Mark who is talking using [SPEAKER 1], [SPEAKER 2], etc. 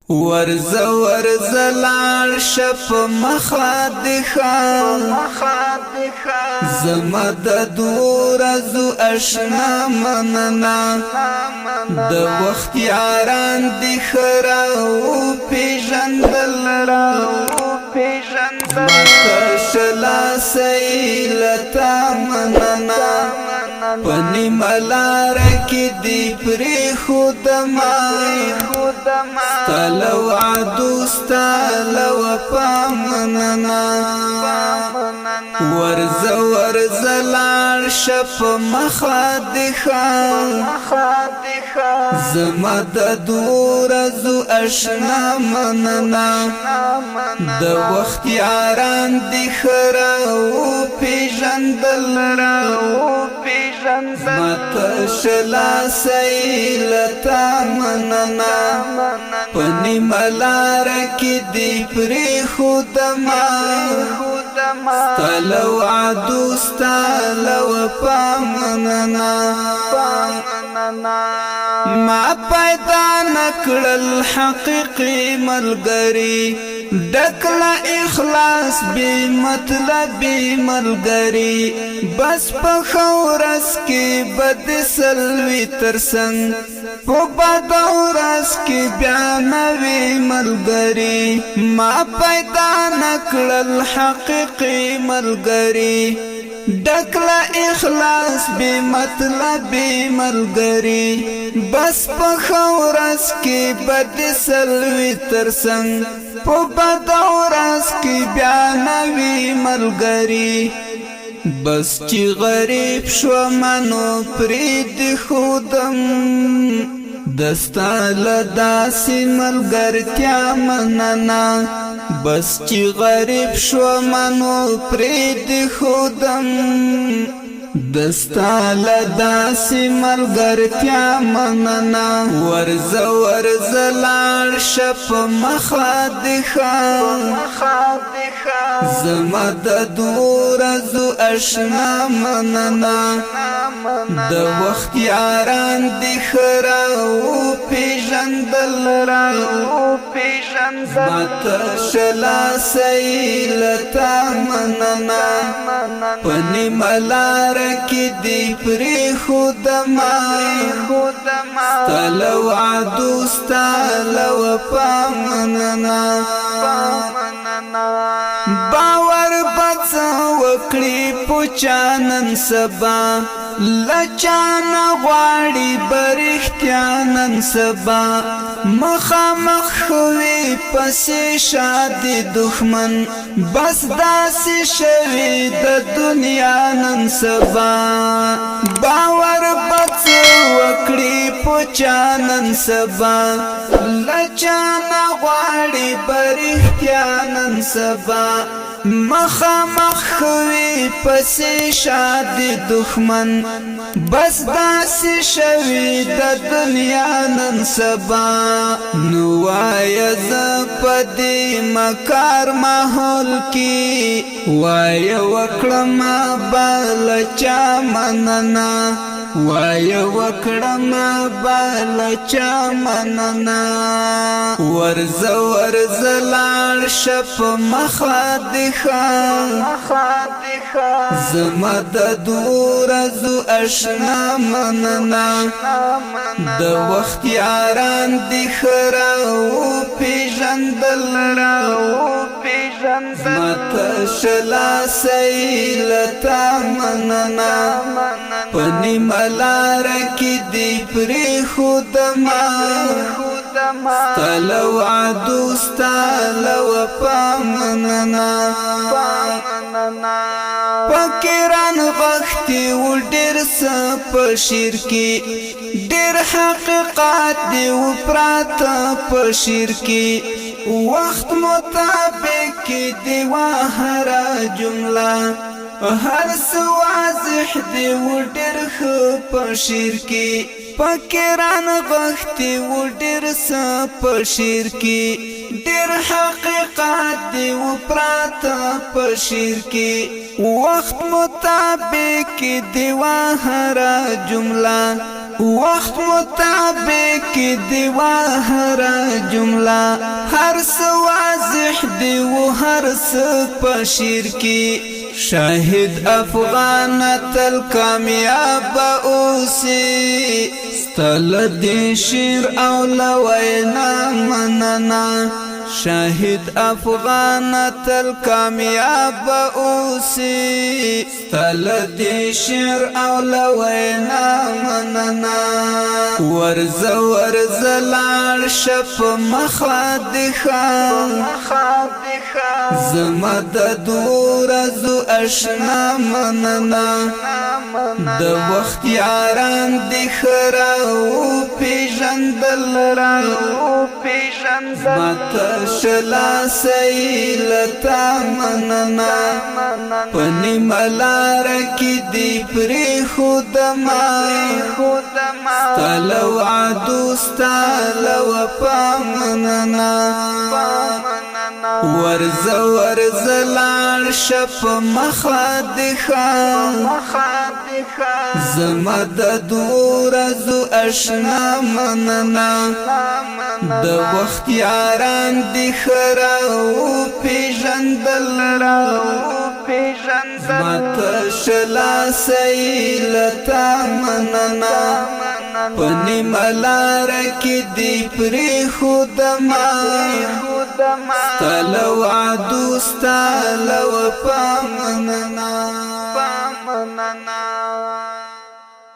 [SPEAKER 1] ورزه ورزه لاړ شپ مخه دخه، زما د دورزو اشنا مننا. د وخت یاران دي خراو پیژندل، ماته شلا سیلتا مننا. پنی ملار کې دی پری خود ما، ستلو عدو ستلو پامننا. ورزه ورزه لاړ شپ مخه دخه، زما د دورزو اشنا مننا. د وخت یاران دي خراو پیژندل، ماته شلا سیلتا مننا. پنی ملار کې دی پری خود ما، ستلو عدو ستلو پامننا. ما پیدا نکړل حقیقي ملګری، ډکلا اخلاص بی مطلب ملګری. بس په خورس کې بد سلوي ترسنګ، په بد ورځ کې بیا نوی ملګری. ما پیدا نکړل حقیقي ملګری، ډکلا اخلاص بی مطلب ملګری. بس په خورس کې بد سلوي ترسنګ، په بد ورځ کې بیا نوی ملګری. بس چې غریب شو منو پرید خودم، دستا لداسې ملګرتیا مننه. بس چې غریب شو منو پرید خودم، دستا لداسې ملګرتیا مننه. ورزه ورزه لاړ شپ مخه دخه، زما د دورزو اشنا مننه. د وخت یاران دي خراو پیژندل، ماته شلا سیلتا مننه. پنی ملار کې دی پری خود ما، ستلو عدو ستلو پامننا. باور بچ وکړي پوچانن سبا، لچان غواړي برختیانن سبا. مخامخ وي پسې شادي دښمن، بس داسې شوي د دنیا نن سبا. باور بچ وکړي پوچانن سبا، لچان غواړي برختیانن سبا. مخامخ وي پسې شادي دښمن، بس داسې شوي د دنیا نن سبا. نو وای ز پدې مکار ماحول کې، وای وکړم بل چا مننه، وای وکړم بل چا مننه. ورزه ورزه لاړ شپ مخه دخه، زما د دورزو اشنا مننه. د وخت یاران دي خراو پیژندل، ماته شلا سیلتا مننه. پنی ملار کې دی پری خود ما، ستلو عدو ستلو پامننا. پکران غختی و ډیر څه په شیر کې، ډیر حقیقت دی و پراته په شیر کې. وخت مطابق دی هر جمله، هر څه واضح دی و ډیر ښه په شیر کې. پکران غختی و ډیر څه په شیر کې، ډیر حقیقت دی و پراته په شیر کې. وخت مطابق دی هر جمله، وخت مطابق دی هر جمله، هر څه واضح دی و هر څه په شعر کې. شاهد افغان تل کامیاب اوسې، ستل دې شعر او لوینا مننه. شاهد افغان تل کامیاب اوسې، ستل دې شعر او لوینا مننه. ورز ورز لاړ شپ مخه دخه، زما د دورزو اشنا مننه. د وخت یاران دي خراو پیژندل، ما ته شلا سیلتا مننه. پنی ملار کې دی پری خود ما، ستلو عدو ستلو پامننا. ورز ورز لاړ شپ مخه دخه، زما د دورزو اشنا مننه. د وخت یاران دي خراو پیژندل، ما ته شلا سیلتا مننه. پنی ملار کې دی پری خود ما، ستلو عدو ستلو پامننا.